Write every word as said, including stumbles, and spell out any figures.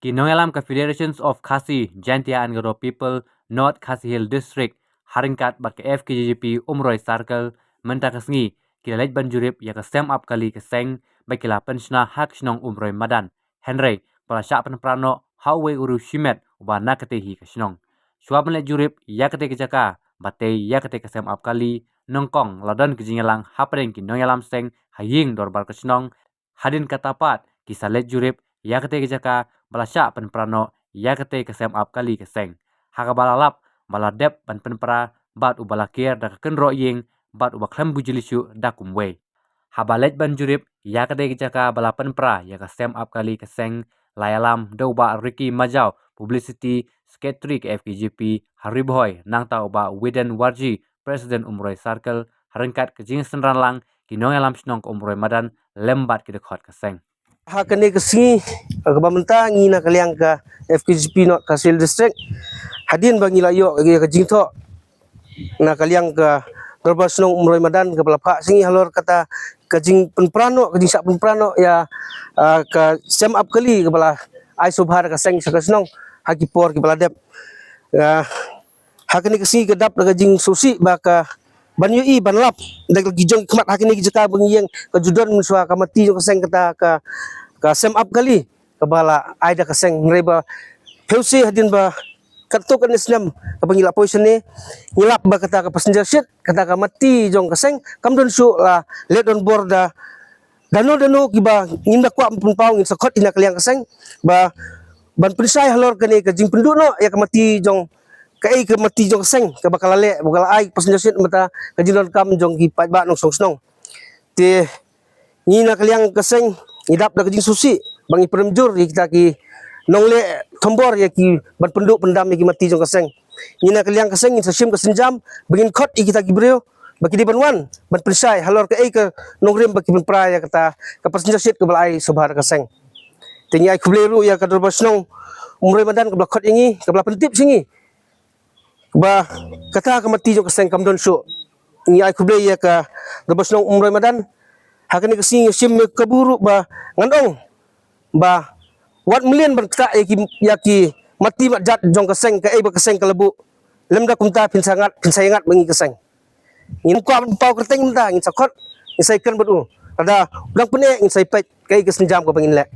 Ki nongïalam ka Federations of Khasi Jaintia and Garo People, North Khasi Hills District, ha ryngkat bad ka F K J G P Umroi Circle, mynta ka sngi ki la leit ban jurip ïa ka sem ap kali ka seng ba ki la pynshna ha ka shnong Umroi Madan. Hynrei ba la shah pynpra noh ha uwei u riew shimet uba na katei hi ka shnong. Shuwa ban leit jurip ïa katei ka jaka bad tei ïa katei ka sem ap kali, nyngkong la don ka jingïalang hapdeng ki nongïalam seng ha ïing dorbar ka shnong. Hadien kata pat ki sa leit jurip ïa katei ka jaka ba la shah pynpra noh ïa katei ka sem ap kali ka seng, ha kaba la lap ba la dep ban pynpra bad uba la ker da ka kynroh ïing bad uba khlem bujli shuh da kumwei. Haba leit ban jurip ïa katei ka jaka ba la pynpra ïa ka sem ap kali ka seng, la ïalam da u Bah Ricky Majaw, Publicity Secretary ka F K J P ha Ri Bhoi, nangta u Bah Widen Warji, President Umroi Circle, ha ryngkat ka jingsynran lang ki nongïalam shnong ka Umroi Madan lem bad ki dkhot ka seng. Ha kane ka sngi kaba mynta ngi na ka liang ka F K J P North Khasi Hills District, hadien ba ngi la ïoh ïa ka jingthoh na ka liang ka Dorbar Shnong Umroi Madan kaba la phah sha ngi halor kata ka jingpynpra noh, ka jingshah pynpra noh ïa, ah, ka sem ap kali kaba la ai sngewbha da ka seng sha ka shnong ha ki por kiba la dep. Ah, ha kane ka sngi ka dap da ka jingsngewsih ba ka ban ïohi ban lap da ki jong ki khmat ha kane ka jaka ba ngi ïeng, ka ju don mynshuwa ka mati jong ka seng kata ka, ka sem ap kali kaba la ai da ka seng. Hynrei ba phew shi hadien ba katto katne snem kaba ngi la poi shane, ngi lap ba kata ka passenger shed, kata ka mati jong ka seng kam don shuh, la leh don bor da dano dano kiba ngim da kwah pynpaw. Ngin sa khot ïa na ka liang ka seng ba ban pynshai halor kane ka jingpynduh noh ïa ka mati jong, kaei ka mati jong ka seng kaba ka la leh ba ka la ai passenger shed, mynta ka jingdonkam jong ki paidbah nongshong shnong. Te ngi na ka liang ka seng ngi dap da ka jingsngewsih ba ngi pynrem jur ïa kita ki nongleh thombor ïa ki ban pynduh pyndam ïa ki mati jong ka seng. Ngi na ka liang ka seng ngin sa shim ka sienjam ba ngin khot ïa kita ki briew ba ki dei ban wan ban pynshai halor kaei ka nongrim ba ki pynpra ïa kata ka passenger shed kaba la ai sngewbha da ka seng. Te ngi ai khublei ruh ïa ka Dorbar Shnong Umroi Madan kaba la khot ïa ngi, kaba la pyntip sha ngi ba kata ka mati jong ka seng kam don shuh. Ngi ai khublei ïa ka Dorbar Shnong Umroi Madan. Ha kane ka sngi ngi shim ïa ka burom ba ngan ong ba wat mlien ban ktah ïa ki, ïa ki mati matjat jong ka seng, kaei ba ka seng ka la buh. Lymda kumta phin sa ngat, phin sa ïa ngat ma ngi ka seng. Ngim kwah ban paw kyrteng mynta, ngin sa khot, ngin sa ïakren bad u. Lada u dang pyneh ngin sa ïa peit kaei ka sienjam kaba ngin leh.